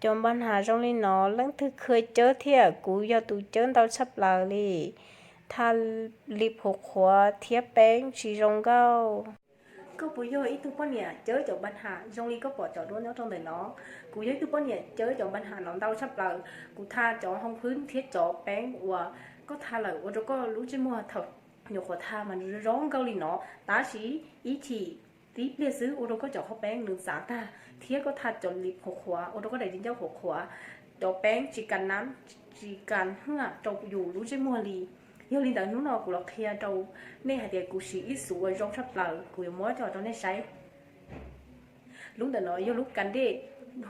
Cov npa nham zoo li no leej twg khawb cawb thiab, kuv yog tus cawb ntau tshaj plaws li. Tha li phuv qhuav thiab peeb tsis zoo nkauj. Koj puas yog ib tug poj niam cawb cov npa nham zoo li koj pom cov duab nyob rau ntawm no? Kuv yog ib tug poj niam cawb cov npa nham no ntau tshaj plaws. Kuv tha cov hoo phwb thiab cov peeb uas koj tha lawm ua rau koj lub ntsej muag thaum nyuam qhuav tha mas zoo nkauj li no, tab sis ib chim tib pliag xwb ua rau koj cov hoo peeb nws txav tag, thiab koj tha cov li phuv qhuav ua rau koj daim di ncauj qhuav qhuav, cov peeb tsis kas nab tsis kas hwj rau yus lub ntsej muag li. Yog li ntawd hnub no kuv los qhia rau nej hais tias kuv siv ib xuv uas zoo tshaj plaws, kuv yuav muab coj rau nej saib. Lub ntawm no yog lub kas dej,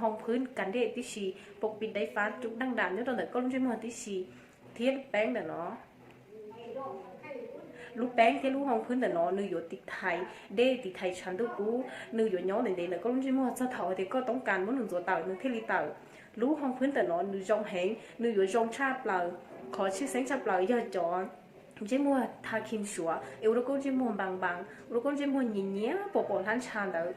hoo phwb kas dej tib si, pau pis daiv fab cub daj das nyob rau ntawm koj lub ntsej muag tib si, thiab lub peeb ntawm no. Lub peeb thiab lub hoo phwb ntawm no nws yuav tiv thaiv dej tiv thaiv tshav ntuj kub, nws yuav nyob ntev ntev ntawm koj lub ntsej muag txog thaum hais tias koj toob kas muab nws ntxuav tawm nws thiaj li tawm. Lub hoo phwb ntawm no nws zoo heev, nws yuav zoo tshaj plaws. Qhov tshwj xeeb tshaj plaws yog cov ntsej muag tha khim suav es ua rau koj ntsej muag npas npas, ua rau koj ntsej muag nyias nyias pom pom hlab ntsha ntawd.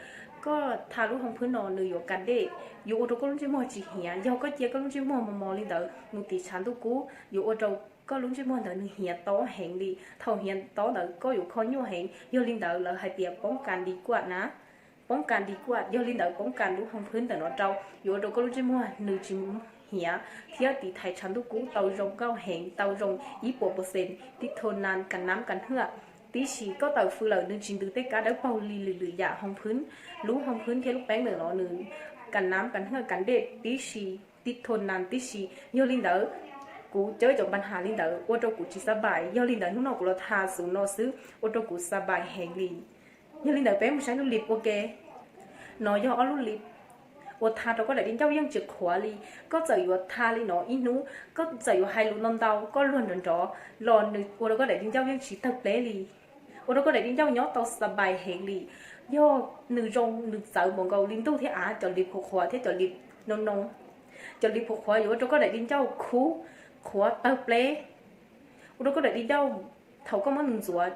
Koj tha lub hoo phwb no nws yuav kas dej, yuav ua rau koj lub ntsej muag tsis hiav. Yog koj cia koj lub ntsej muag mos mos li ntawd mus tiv tshav ntuj kub yuav ua rau koj lub ntsej muag ntawd nws hiav tob heev li. Thaum hiav tob ntawd koj yuav kho nyuaj heev. Yog li ntawd lawv hais tias poob kas di kuaj na, poob kas di kuaj, yog li ntawd poob kas lub hoo phwb ntawm no rau, yuav ua rau koj lub ntsej muag nws tsis hiav thiab tiv thaiv tshav ntuj kub tau zoo nkauj heev, tau zoo ib puas percent, tib thum nas kas nab kas hwj tib si. Koj tawm fws lawm nws tsis ntws tej kab dawb paug li lwm lwm yam hoo phwb. Lub hoo phwb thiab lub peeb ntawm no nws kas nab kas hwj kas dej tib si, tib thum nas tib si. Yog li ntawd kuv cawb cov npa nham li ntawd ua rau kuv tsis xa npais, yog li ntawd hnub no kuv los tha xuv no xwb ua rau kuv xa npais heev li. Yog li ntawd peb mus saib lub li ua ke. No yog ob lub li uas tha rau koj daim di ncauj yeej tsis qhuav li. Koj txawm yuav tha li no ib hnub, koj txawm yuav hais lus ntau ntau, koj luag nrov nrov los nws ua rau koj daim di ncauj yeej tsis tawg pleb li, ua rau koj daim di ncauj nyob tau xa npais heev li. Yog nws zoo nws txawv npaum nkaus li ntuj thiab av, cov li phuv qhuav thiab cov li no no. Cov li phuv qhuav yuav ua rau koj daim di ncauj khub, qhuav tawg pleb, ua rau koj daim di ncauj thaum koj muab nws ntxuav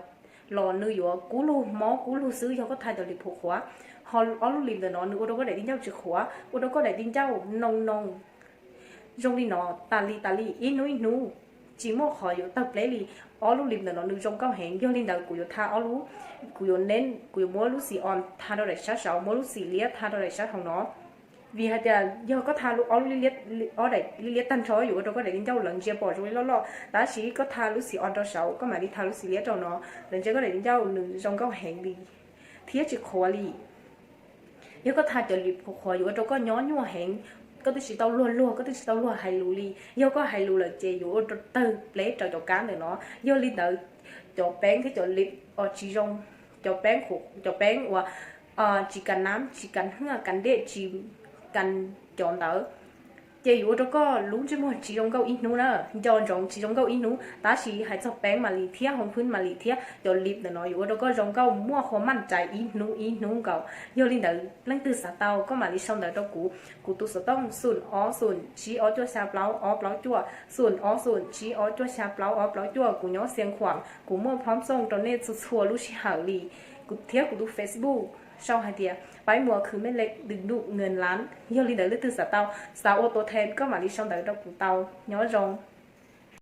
los nws yuav kub lug mob kub lug xwb yog koj tha cov li phuv qhuav. Ho ob lub li ntawm no nws ua rau koj daim di ncauj tsis qhuav, ua rau koj daim di ncauj noo noo zoo li no tas li tas li ib hnub ib hnub, tsis muaj qhov yuav tawg pleb li. Ob lub li ntawm no nws zoo nkauj heev, yog li ntawd kuv yuav tha ob lub, kuv yuav ne, kuv yuav muab lub xim os tha rau daim sab saud, muab lub xim liab tha rau daim sab hauv no. Vim hais tias yog koj tha ob lub li liab tag nrho yuav ua rau koj daim di ncauj lawv ntsia pom zoo li loj loj, tab sis koj tha lub xim os rau saud, koj mam li tha lub xim liab rau no, lawv ntsia koj daim di ncauj nws zoo nkauj heev li thiab tsis qhuav li. Yog koj tha cov li phuv qhuav yuav ua rau koj nyob nyuaj heev, koj twb tsis tau luag luag, koj twb tsis tau luag hais lus li. Yog koj hais lus lawm ces yuav ua rau tawg pleb rau cov kab ntawm no. Yog li ntawd cov peeb thiab cov li os tsis zoo, cov peeb, cov peeb uas tsis kas nab tsis kas hwj kas dej tsis kas cov ntawd, ces yuav ua rau koj lub ntsej muag tsis zoo nkauj ib hnub na, nco ntsoov tsis zoo nkauj ib hnub. Tab sis hais txog peeb mam li thiab hoo phwb mam li thiab cov li ntawm no yuav ua rau koj zoo nkauj muaj hua maj rais ib hnub ib hnub nkaus. Yog li ntawd leej twg xav tau koj mam li sau ntawv rau kuv, kuv tus xov tooj xoom ob xoom tsib ob cuaj xya plaub ob plaub cuaj, xoom ob xoom tsib ob cuaj xya plaub ob plaub cuaj. Kuv nyob Xiav Khuam, kuv muaj phom xooj rau nej txhua txhua lub sij hawm li. Kuv thiab kuv tus Facebook sau hais tias Pab Muas khwv mej le dws num nws lav. Yog li ntawd leej twg xav tau, xav ua tua then koj mam li sau ntawv rau kuv tau. Nyob zoo.